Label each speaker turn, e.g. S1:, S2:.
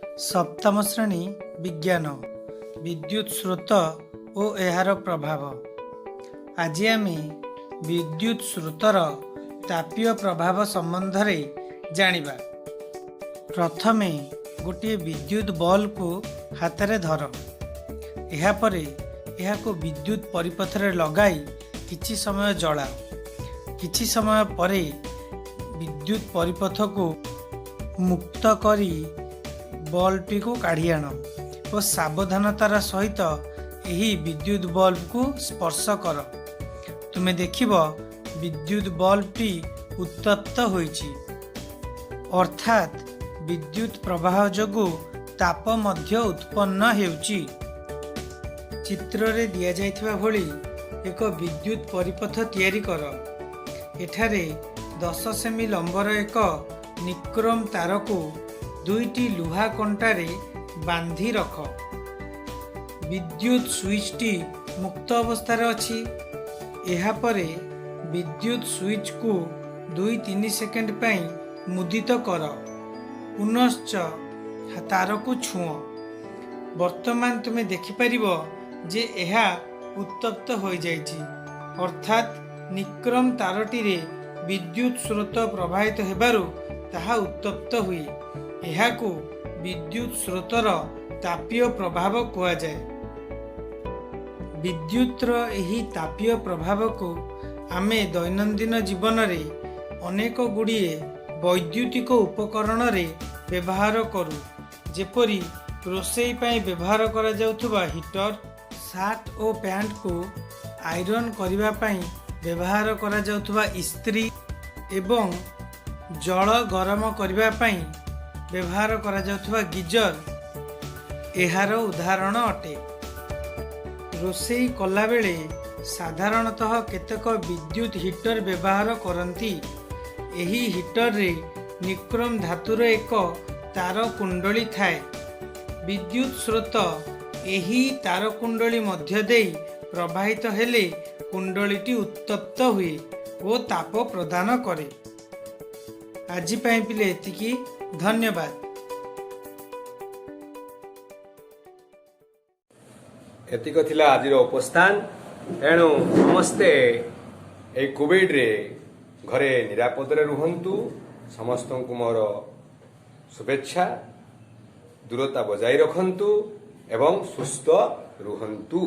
S1: ସପ୍ତମ ଶ୍ରେଣୀ ବିଜ୍ଞାନ, ବିଦ୍ୟୁତ୍ ସ୍ରୋତ ଓ ଏହାର ପ୍ରଭାବ। ଆଜି ଆମେ ବିଦ୍ୟୁତ୍ ସ୍ରୋତର ତାପୀୟ ପ୍ରଭାବ ସମ୍ବନ୍ଧରେ ଜାଣିବା। ପ୍ରଥମେ ଗୋଟିଏ ବିଦ୍ୟୁତ୍ ବଲ୍ବକୁ ହାତରେ ଧର। ଏହାପରେ ଏହାକୁ ବିଦ୍ୟୁତ୍ ପରିପଥରେ ଲଗାଇ କିଛି ସମୟ ଜଳାଅ। କିଛି ସମୟ ପରେ ବିଦ୍ୟୁତ୍ ପରିପଥକୁ ମୁକ୍ତ କରି ବଲ୍ବଟିକୁ କାଢ଼ି ଆଣ ଓ ସାବଧାନତାର ସହିତ ଏହି ବିଦ୍ୟୁତ୍ ବଲ୍ବକୁ ସ୍ପର୍ଶ କର। ତୁମେ ଦେଖିବ, ବିଦ୍ୟୁତ୍ ବଲ୍ବଟି ଉତ୍ତପ୍ତ ହୋଇଛି, ଅର୍ଥାତ୍ ବିଦ୍ୟୁତ୍ ପ୍ରବାହ ଯୋଗୁଁ ତାପ ମଧ୍ୟ ଉତ୍ପନ୍ନ ହେଉଛି। ଚିତ୍ରରେ ଦିଆଯାଇଥିବା ଭଳି ଏକ ବିଦ୍ୟୁତ୍ ପରିପଥ ତିଆରି କର। ଏଠାରେ 10 ସେମି ଲମ୍ବର ଏକ ନିକ୍ରୋମ ତାରକୁ ଦୁଇଟି ଲୁହା କଣ୍ଟାରେ ବାନ୍ଧି ରଖ। ବିଦ୍ୟୁତ୍ ସୁଇଚଟି ମୁକ୍ତ ଅବସ୍ଥାରେ ଅଛି। ଏହାପରେ ବିଦ୍ୟୁତ୍ ସୁଇଚକୁ 2-3 ସେକେଣ୍ଡ ପାଇଁ ମୁଦିତ କର। ପୁନଶ୍ଚ ତାରକୁ ଛୁଅଁ। ବର୍ତ୍ତମାନ ତୁମେ ଦେଖିପାରିବ ଯେ ଏହା ଉତ୍ତପ୍ତ ହୋଇଯାଇଛି, ଅର୍ଥାତ୍ ନିକ୍ରୋମ ତାରଟିରେ ବିଦ୍ୟୁତ୍ ସ୍ରୋତ ପ୍ରବାହିତ ହେବାରୁ ତାହା ଉତ୍ତପ୍ତ ହୁଏ। ଏହାକୁ ବିଦ୍ୟୁତ୍ ସ୍ରୋତର ତାପୀୟ ପ୍ରଭାବ କୁହାଯାଏ। ବିଦ୍ୟୁତର ଏହି ତାପୀୟ ପ୍ରଭାବକୁ ଆମେ ଦୈନନ୍ଦିନ ଜୀବନରେ ଅନେକ ଗୁଡ଼ିଏ ବୈଦ୍ୟୁତିକ ଉପକରଣରେ ବ୍ୟବହାର କରୁ, ଯେପରି ରୋଷେଇ ପାଇଁ ବ୍ୟବହାର କରାଯାଉଥିବା ହିଟର, ସାର୍ଟ ଓ ପ୍ୟାଣ୍ଟକୁ ଆଇରନ୍ କରିବା ପାଇଁ ବ୍ୟବହାର କରାଯାଉଥିବା ଇସ୍ତ୍ରୀ ଏବଂ ଜଳ ଗରମ କରିବା ପାଇଁ ବ୍ୟବହାର କରାଯାଉଥିବା ଗିଜର ଏହାର ଉଦାହରଣ ଅଟେ। ରୋଷେଇ କଲାବେଳେ ସାଧାରଣତଃ କେତେକ ବିଦ୍ୟୁତ୍ ହିଟର ବ୍ୟବହାର କରନ୍ତି। ଏହି ହିଟରରେ ନିକ୍ରୋମ ଧାତୁର ଏକ ତାର କୁଣ୍ଡଳୀ ଥାଏ। ବିଦ୍ୟୁତ୍ ସ୍ରୋତ ଏହି ତାର କୁଣ୍ଡଳୀ ମଧ୍ୟ ଦେଇ ପ୍ରବାହିତ ହେଲେ କୁଣ୍ଡଳୀଟି ଉତ୍ତପ୍ତ ହୁଏ ଓ ତାପ ପ୍ରଦାନ କରେ। ଆଜି ପାଇଁ ପିଲେ ଏତିକି। ଧନ୍ୟବାଦ।
S2: ଏତିକ ଥିଲା ଆଜିର ଉପସ୍ଥାନ। ତେଣୁ ସମସ୍ତେ ଏଇ କୋଭିଡରେ ଘରେ ନିରାପଦରେ ରୁହନ୍ତୁ। ସମସ୍ତଙ୍କୁ ମୋର ଶୁଭେଚ୍ଛା। ଦୂରତା ବଜାୟ ରଖନ୍ତୁ ଏବଂ ସୁସ୍ଥ ରୁହନ୍ତୁ।